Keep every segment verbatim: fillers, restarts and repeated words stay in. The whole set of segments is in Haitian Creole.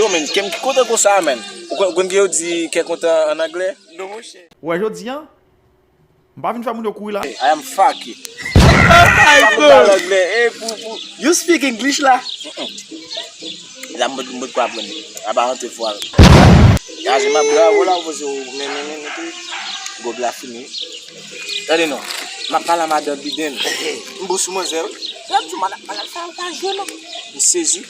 Yo, men, kè m kontan konsa, men. Ou konn, ou konn ke yo di kè kontan an anglè? Non, monchè. Wè, jodi a, m pa vin fè moun yo kouri la. I am fucky. Oh my God! Anglè, eh, pou, pou. You speak English la? La, m pot, m pot ko aprann. A pa rantre fwa. Gaje m ap bravo la, ou poze ou, men, men, men, men, tou. Gòb la fini. Tande non. M ap pale a madan Biden. M bo sou manzè, wi. L ap di madan, madan sa yo pa jwe non. M sezi.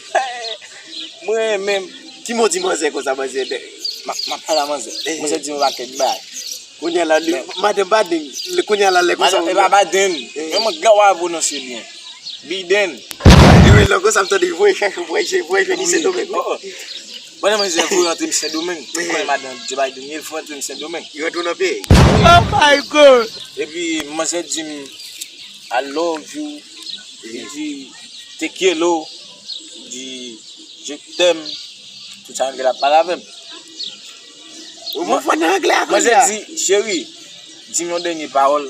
Mwen menm. Ki mo di manzè konsa, manzè? M ap, m ap pale a manzè. Manzè di m yon pakèt bagay. Kounye a la, li, madan Baden, li, kounye a la, lè konsa. Madan, e pa Baden. Men mwen gen w a pwononse byen. Biden. Li rele konsa, m tande voye chache, voye jwe, voye jwe, li Sendomeng. Pandan manzè voye antre m Sendomeng. Ou konnen madan Joe Biden ye, l fè antre m Sendomeng. Yo tou nan peyi. Oh my God! Epi manzè di m, I love you. Li di, te quiero. Li di, je t'aime. Tout sa anglè la pale avè m. Ou bon fò nan anglè a kounye a. Manzè di, cheri, di m yon dènye pawòl.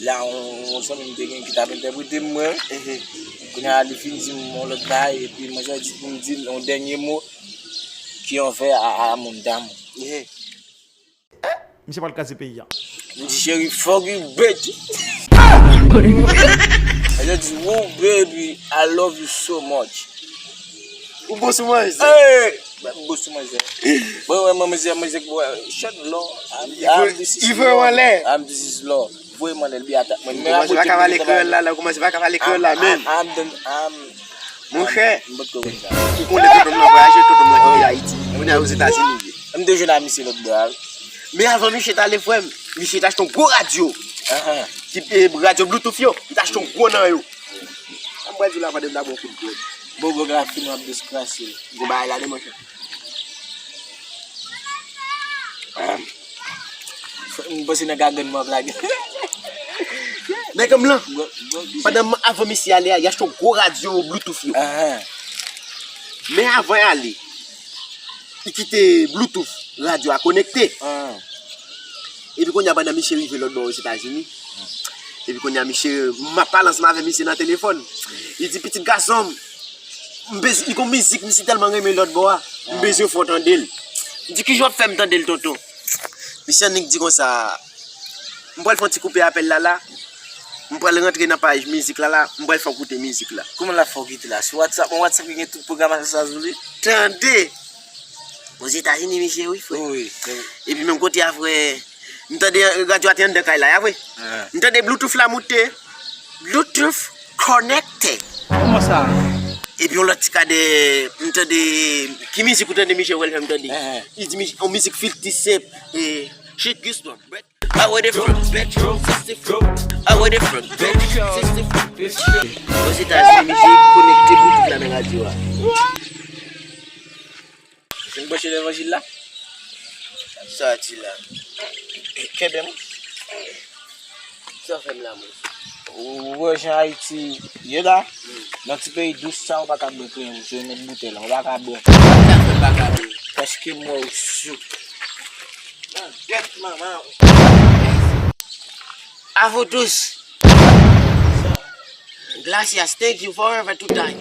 La, yon, yon zanmi m te gen ki t ap entèprete m, mwen. Kounye a, li fin di m yon lòt bagay, epi manzè di pou m di l yon dènye mo ki yon vè a, a moun damou. Misye pral kraze peyi a. M di, cheri, fuck you, bitch. Manzè di, woo, baby, I love you so much. Ou bon sou manzè. Hey! Bon sou manzè. Bon, wè, manzè, manzè, shut law. Li voye w anlè. I'm this is law. Voye m anlè, li atak mwen. Ou kòmanse pa ka pale kreyòl la, la, ou kòmanse pa ka pale kreyòl la, menm. Monchè, ou konnen tonton m nan vwayaje, tonton m nan kite Ayiti. Kounye a Ozetazini li ye. M te jwenn a misye lòt bò a, wi. Men avan misye t ale, frè m, misye t achte yon gwo radyo. Ki, e, radyo Bluetooth yo, li t achte yon gwo nan yo. Sa m pral di w la, pandan m ta pran kout gòb. Bon, gòb la fini, w ap diskrasye l. Gon bagay ladan, monchè. M panse nan gagann mwen ap lage. Nèg m lan, pandan m, avan misye ale a, li achte yon gwo radyo Bluetooth yo. Men avan l ale, li kite Bluetooth radyo a konekte. Epi kounye a, pandan misye rive lòt bò Ozetazini, epi kounye a, misye, m ap pale ansanm avè misye nan telefòn. Li di, pitit gason m, m bezwen, li gon mizik misye tèlman renmen lòt bò a, m bezwen fè w tande l. M di, kijan w ap fè m tande l, tonton? Misye annik di konsa, m pral fè yon ti koupe apèl la la, m pral rantre nan paj mizik la la, m pral fè w koute mizik la. Kòman l ap fè w kite la? Sou WhatsApp, mwen WhatsApp ki gen tout pwogramasyon sa sou li. Tande! Ozetazini misye ye wi, frè. Epi menm kote a, frè, m tande radyo a te anndan kay la, a vre. M tande Bluetooth la moute. Bluetooth connected. Kòman sa? Epi yon lòt ti kadè, m tande, ki mizik ou tande misye wè l fè m tande? Li di, yon mizik fifty Cent, e, Shit Houston. Awe de front, back, sixty-four. Awe de front, back, sixty-four. Ozetazini, misye konekte Bluetooth la nan radyo a. Fin branche levanjil la? Sa di la? Kenbe m. Sa fè m la, mwen. Ou wè jan Ayiti ye la? Nan ti peyi dous sa, ou pa ka bwè krenyen, ou se met boutèy la, ou pa ka bwè. Sa fè m pa ka bwè. Paske m wè ou sou. Nan gèt manman ou. Avou dous. Gracias, thank you, forever, tout time.